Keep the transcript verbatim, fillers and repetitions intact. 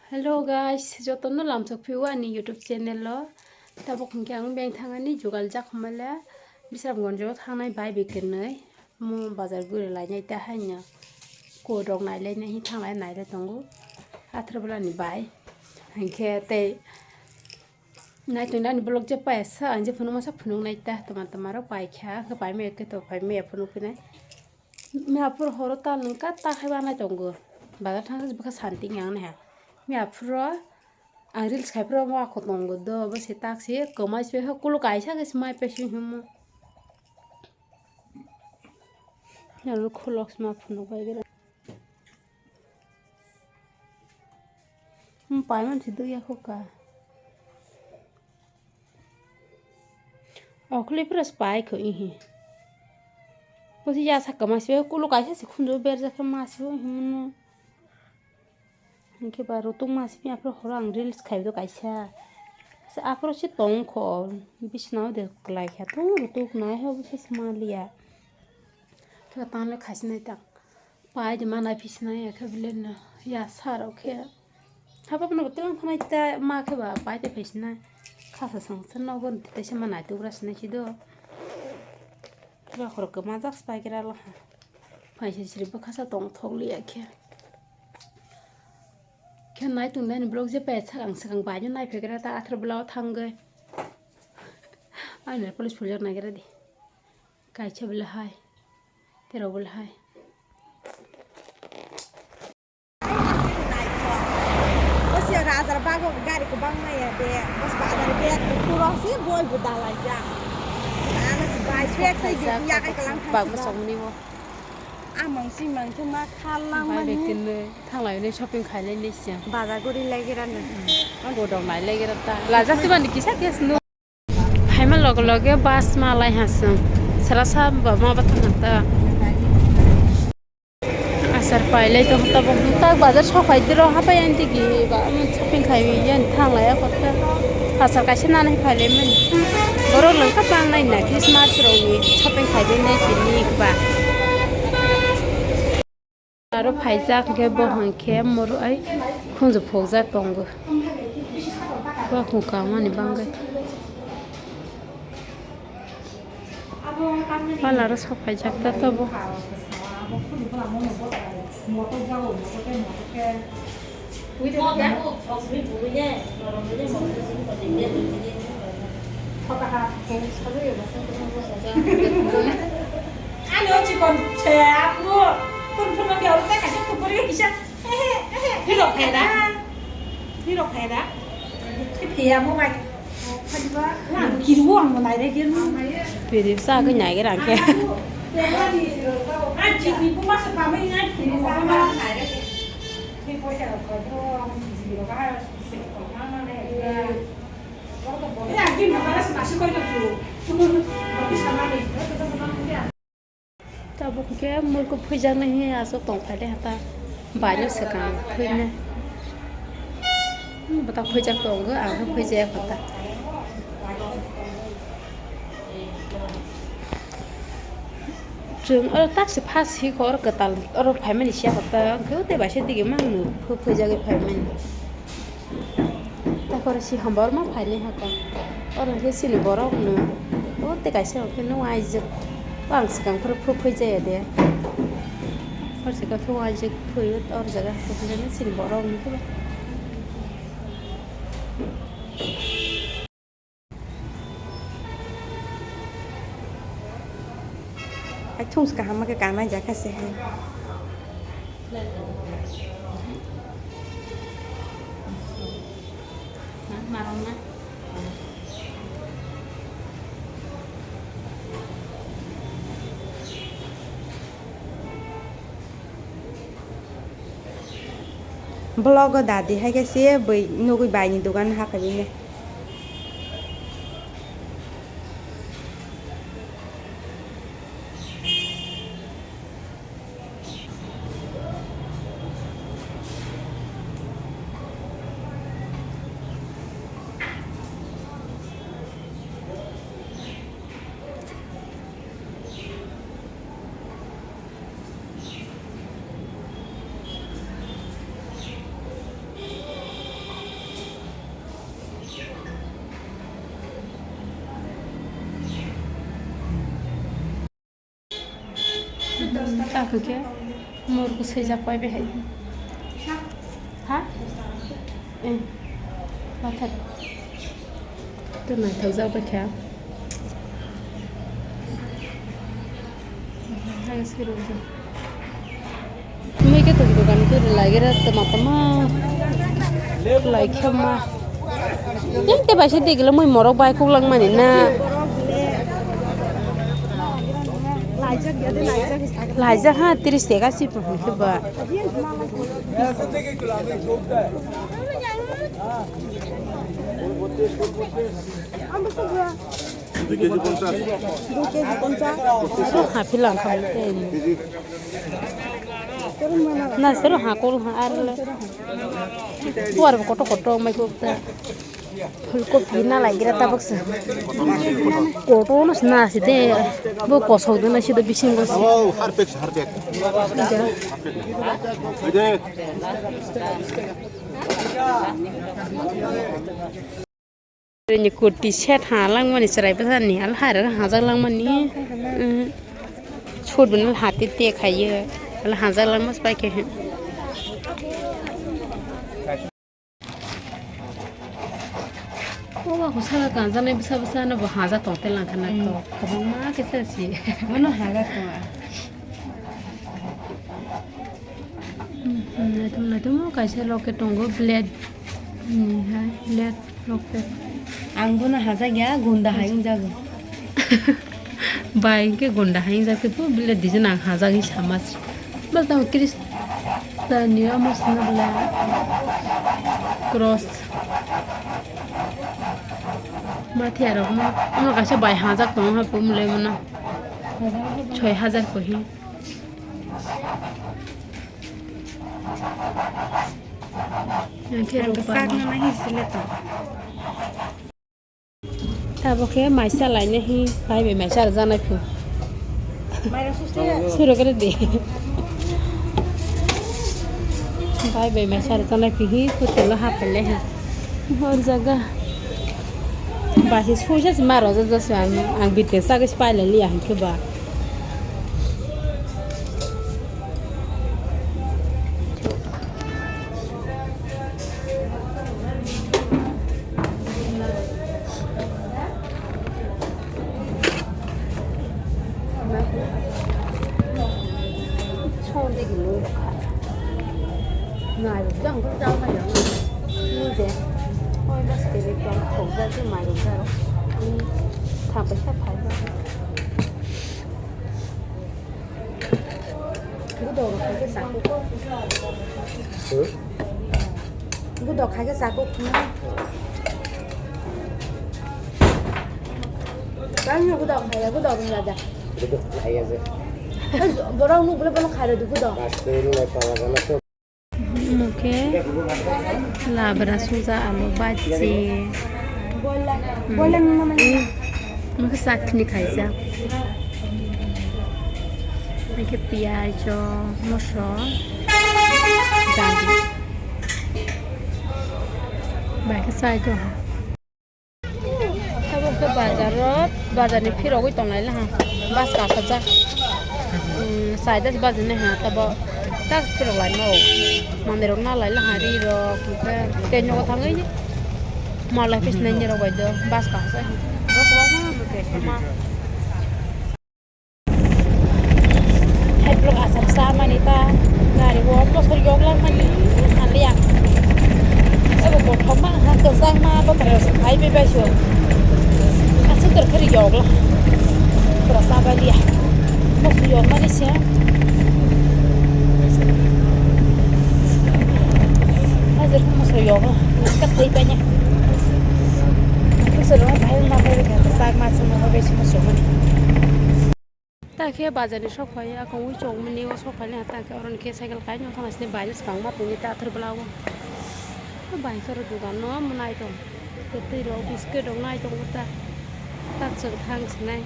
Hello guys, jotono lamsok phio ani YouTube channel o. Tabuk hwnkhe ang beng thangani jugal jak hwnmale Bisramganj o thangnai bai bai kwnwi. Mo bazar guri lainai ta haino. Ko rok nai lainai hi thanglai nai le tongo. Athar belani bai. Hwnkhe tei nai tong ani vlog je paisa ang je phunuk masa phunuk nai ta toma toma rok pai kha. Hwnkhe pai maya khe to pai maya phunuk phinai. Mihapur horo tal nung ka ta khai banai tongo. Bazar thang bwkha santi yang ne ha. Mihapur ro ang reels khai pro mo akho tongo do bo se tak se kwmai se ho kulo kaisa ke smai pe se himo. Yalo khulok sma phunuk bai gira. Hmm, pai man si do ya kho ka. Okhli pura spai kho ihi. Bosi ya saka masi kulo kaisa si khunju berja khe masi bo himno. Hingke ba rutuk masi mi aphro horo ang reels khaibo kaisa. Sa aphro si tong kho bisna de klai kha to rutuk nai ho bosi sma liya. Khe tang le khaisi nai tang. Pai de ma nai phisi nai ya khe bile no ya sa rok khe. Haba bono bo tlang thanai ta ma khe ba pai de phisi nai. Khasa sang sa nogo ni tei se ma nai tugra sinai si do. Khe khoro kwma jak spai khe ra la ha. Pai se siri bwkha sa tong thok li ya khe. Khe nai tung nai ni vlog je pai sak ang sakang bai no nai phai khe ra ta athar bwla o thang goi. Ai nail polish phul jak nai khe ra di. Kaisa bwla hai. Tei rok bwla hai. Bwsya rajar bago gari kwbang maya de, bos bazar bag kuphur rok se boi bo dalai jak. Ano se bai bag tei yakha kalang bag thang bwsong ni bo. Amang si mang khe ma khalang mani. Bai bag tinwi thanglai ni shopping khailai ni siya. Bazar guri lai gira no. Ang godok nai lai gira ta. Lajak twi mani kisa kis no. Phaima loge loge bus ma lai ha chwng. Sara sa ba ma bathang ta. Asar pai lai tong ta bo ta bazar sok phai diro hapai ani digi ba shopping khai yan thang lai ya kotta. Asar kaisa nana phai lai mani. Borok lwng kha bang nai na Christmas rok ni shopping khai de nai tini ba. Aro phaijak hwnkhe bo hwnkhe moro ai khunju phokjak tongo. Bo khung kamani bagwi. Pala aro sok phaijak ta tobo. Ani o chikon se apu kun kun no biaru ta kaisa kupuri kisa. Ehe, ehe. Hiro khaida. Hiro khaida. Phiya mo bai. Kiru ang mo nai re kiru. Piri sa ko nai ge rang ke. Ai chini bu ma sa pa mai nai kiru ma nai re. Thik poisa rok ko do, ang chini rok ha. Tabuk hwnkhe murkuk phuijaknai hwnwi aswk tongphai de hata baino swkang phuinai. Bwta phuijak tongo, ang khe phuijaya kho ta. Chwng oro taksi first hiko oro kwtal oro phaimani siya kho ta, hwnkhe o tei baisa digi mangno phu-, phuijagwi phaimani. Takoro si hambar ma phaini hako. Oro hwnkhe chini borok no o tei kaisa hwnkhe no aijak. O ang swkang phuru phu-, phuijaya de. Oro swkang khe o aijak phuio oro jaga hwnkhe chini borok hwnkhe. Ai thung se kaham khe kanai jakha se hai. Vlog o dadi hai khe se bui nugui bai ni dogan haphai bini. Hwnkhe murgo swijak pai bai hai. Ha? Eh, pathar. To naithokjak bai kha. Hai sirokjak. Mui khe tong dogan khe rwlai gira tama tama lai khe ma. Tei tei bai se degla mui morok bai kok langmani na. Laijak ha tris taka si pho hwnkhe ba. Dui kg ponchas. Dui kg ponchas. Aro haphi lang kha. Kg. Na sero ha kol ha ar le. Tuar koto koto mai ko ta. Phulkopi na lai gira tabuk sa. Koto no na si de. Bo kosok de na si de bising bo si. Oh, harpek, harpek. Ede. Ni kurti set ha langmani chwrai bwsani al hair hajak langmani. Sut bini hati te khaiyo al hajak langma pai khe. Oba ko saka kanjanai bwsa bwsa no bo hajak tong te langkha na to kwbangma khe sa si. Bono hajak tong a. Naithok naithok kaisa locket tongo blade ni hai blade locket. Ang bono hajak ya gunda hai wngjago. Bai hwnkhe gunda hai wngjakhe bo blade design ang hajak hi sama se. Bwsano Christian ni omo sina bwle cross. Mathiya rok no omo kaisa bai hajak tongo ha pumle mano. Soi hajar ko hi. Yang khe rok pa. Tabuk khe maisa laina hi bai bai maisa rwjaknai phi. Suru kare di. Bai bai maisa rwjaknai phi hi hotel o haphailai hi. Hor jaga. Ba hi suisa si ma rwjak jasa ang ang bite sagis pailai liya hinkhe ba. Gudok rok hai khe chakuk. Hmm? Gudok hai khe chakuk. Kami gudok hai ya, gudok rok raja. Gudok hai ya je. Borok nuk bole bono khai rodi gudok. Aste rung lai pala gana to. Omo khe labra suja alu bhaji. Boila, boila nang mama. Omo khe chutney khaijak. Omo khe piyaj o moso jadi. Bai khe chai tongo. Tabuk khe bazar o, bazar ni phirogwi tonglai laha. Bus kasajak. Umm, saida se bazar nai ha, tabo tak phirok laima o. Mandirok na lai laha, ri rok, hwnkhe tei nogo thangwi mal lai pis nai nirok bai do bus kasajak. Borok kwbangma motoi khe ma. Hai borok asam sa mani ta gari o mosor yok lang mani haliya. Abo kothoma ha kwchangma bothor hai bai bai sio. Aswk dor khari yok la. Pura sa bai liya. Mosor yok mani se. Hajar mosor yok la. Ka thai bai nya. Mosor bai ma bai ka sak ma se ma bai se mosor mani. Ta khe bazar ni sok phai, akung ui chok mani o sok phai le, ta khe oro ni khe cycle kai no thang sini bai swkang ma tongwi ta athar bwla o. Bai khe oro dukan no omo nai tong. Tei twi rok biscuit rok nai tongo ta. Ta chwng thang sinai.